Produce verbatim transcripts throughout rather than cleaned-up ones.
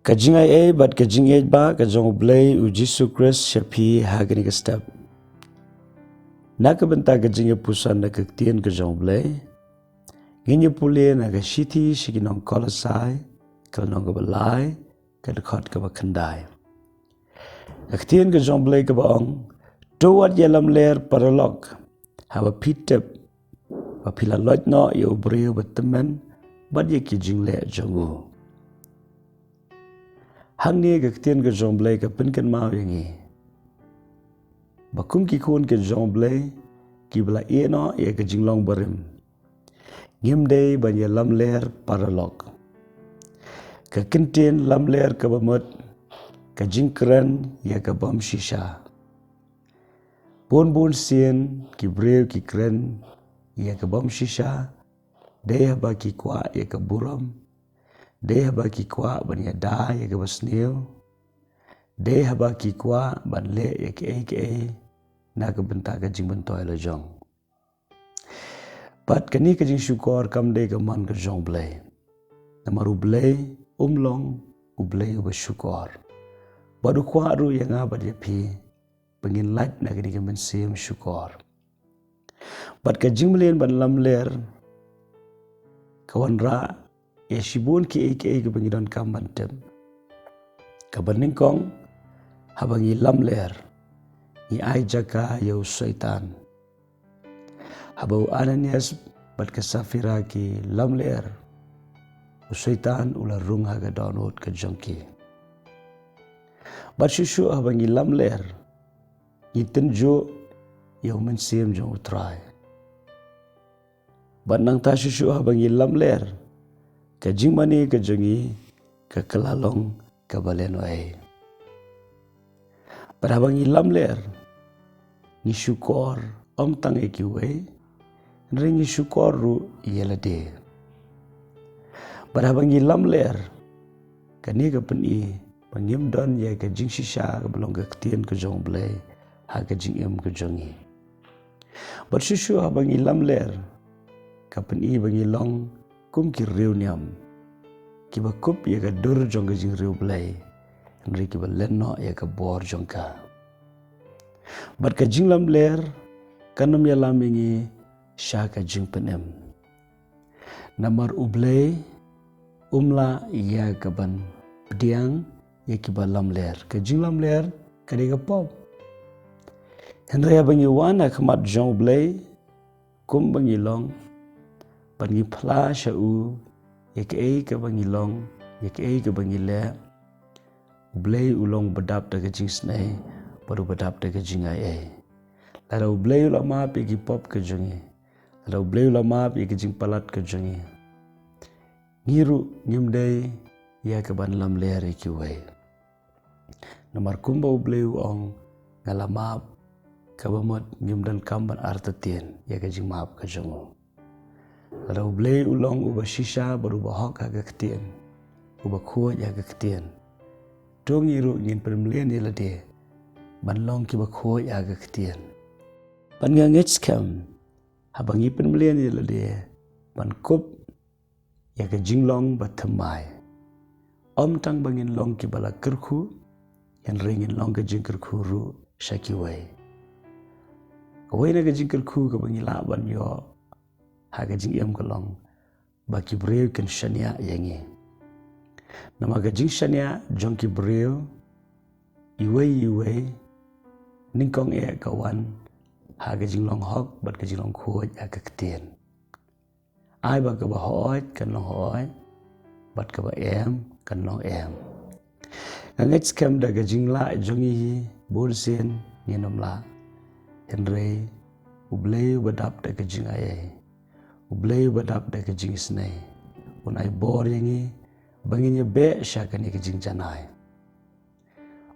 Ka jingaiei bad ka jingïeit ba ka jong U Blei U Jisu Khrist sha phi ha kane ka step. Na ka bynta ka jingïapuson na ka ktien ka jong U Blei, ngin ïa pule na ka shithi sha ki nong Kolosai, ka lynnong kaba lai, ka dkhot kaba khyndai. Ka ktien ka jong U Blei kaba ong, to wat ïalamler paralok, haba phi tip ba phi la loit noh ïa u briew ba tymmen bad ïa ki jingleh jong u. Hangne ka ktien ka jong U Blei ka pynkynmaw ïa ngi ba kum ki khun ka jong U Blei kiba la ïeh noh ïa ka jinglong barim, ngim dei ban ïalamler paralok. Ka kyntien lamler kaba mut ka jingkren ïa ka bym shisha. Bun bun sien ki briew ki kren ïa ka bym shisha, dei haba ki kwah ïa ka burom, dei haba ki kwah ban ïada ïa kaba sniew, dei haba ki kwah ban leh ïa kiei kiei na ka bynta ka jingmyntoi la jong. Bad kane ka jingshukor kam dei ka mon ka jong U Blei. Namar U Blei um long U Blei uba shukor. Bad u kwah ruh ïa nga bad ïa phi ba ngin lait na kane ka mynsiem shukor. Bad ka jingmlien ban lamler ka wanrah ïa shibun kiei kiei kiba ngi donkam ban tip. Kaba nyngkong, haba ngi lamler, ngi ai jaka ïa u Soitan. Haba u Ananias bad ka Saphira ki lamler, u Soitan u la rung ha ka dohnud ka jong ki. Bad shuh shuh haba ngi lamler, ngi tynjuh ïa u Mynsiem jong U Trai. Bad nangta shuh shuh haba ngi lamler, ka jingmane ka jong ngi ka kylla long kaba lehnohei. Bad haba ngi lamler, ngi shukor ym tang ïa kiwei, hynrei ngi shukor ruh ïa lade. Bad haba ngi lamler, kane ka pyni ba ngim don ïa ka jingshisha kaba long ka ktien ka jong U Blei ha ka jingim ka jong ngi. Bad shuh shuh haba ngi lamler, ka pyni ba ngi long kum ki riewniam kiba kup ïa ka dur jong ka jingriewblei, hynrei kiba len noh ïa ka bor jong ka. Bad ka jinglamler kan ym ïalam ïa ngi sha ka jingpynim. Namar U Blei um lah ïa ka ban pdiang ïa kiba lamler. Ka jinglamler ka dei ka pop. Hynrei haba ngi wan ha khmat jong U Blei kumba ngi long, bad ngi phla sha u ïa kaei kaba ngi long, ïa kaei kaba ngi leh, U Blei u long uba dap da ka jingisynei bad uba dap da ka jingaiei. Lada U Blei u la map ïa ki pop ka jong ngi, lada U Blei u la map ïa ka jingpalat ka jong ngi, ngi ruh ngim dei ïa ka ban lamler ïa kiwei. Namar kumba U Blei u ong, nga la map, kaba mut ngim donkam ban artatien ïa ka jingmap ka jong u. Lada U Blei u long uba shisha bad uba hok ha ka ktien, uba khuid ha ka ktien, to ngi ruh ngin pynmlien ïa lade ban long kiba khuid ha ka ktien. Bad nga ngeit skhem, haba ngi pynmlien ïa lade ban kup ïa ka jinglong bathymmai, ym tang ba ngin long kiba la kyrkhu, hynrei ngin long ka jingkyrkhu ruh sha kiwei. Kawei na ka jingkyrkhu kaba ngi lah ban ïoh ha ka jingim ka long ba ki briew kin shaniah ïa ngi. Namar ka jingshaniah jong ki briew iwei iwei, nyngkong eh ka wan ha ka jinglong hok bad ka jinglong khuid ha ka ktien. Ai ba kaba hooid kan long hooid, bad kaba em kan long em. Nga ngeit skhem da ka jinglah jong ngi hi, bun sien ngin ym lah. Hynrei U Blei uba dap da ka jingaiei, U Blei uba dap da ka jingisynei, un ai bor ïa ngi ba ngin ïabeh sha kane ka jingjanai.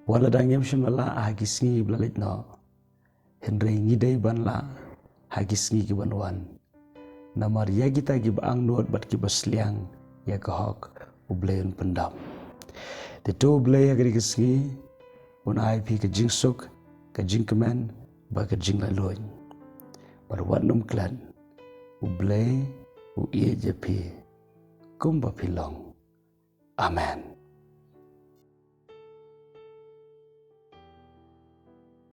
Wat lada ngim shym la lah ha ki sngi ba la leit noh, hynrei ngi dei ban lah ha ki sngi ki ban wan. Namar ïa kita kiba angnud bad kiba sliang ïa ka hok, U Blei un pyndap. Te to U Blei ha kane ka sngi un ai phi ka jingsuk, ka jingkmen bad ka jinglaitluid. Bad wat nym klet, U Blei u ïeit ïa phi kumba phi long. Amen.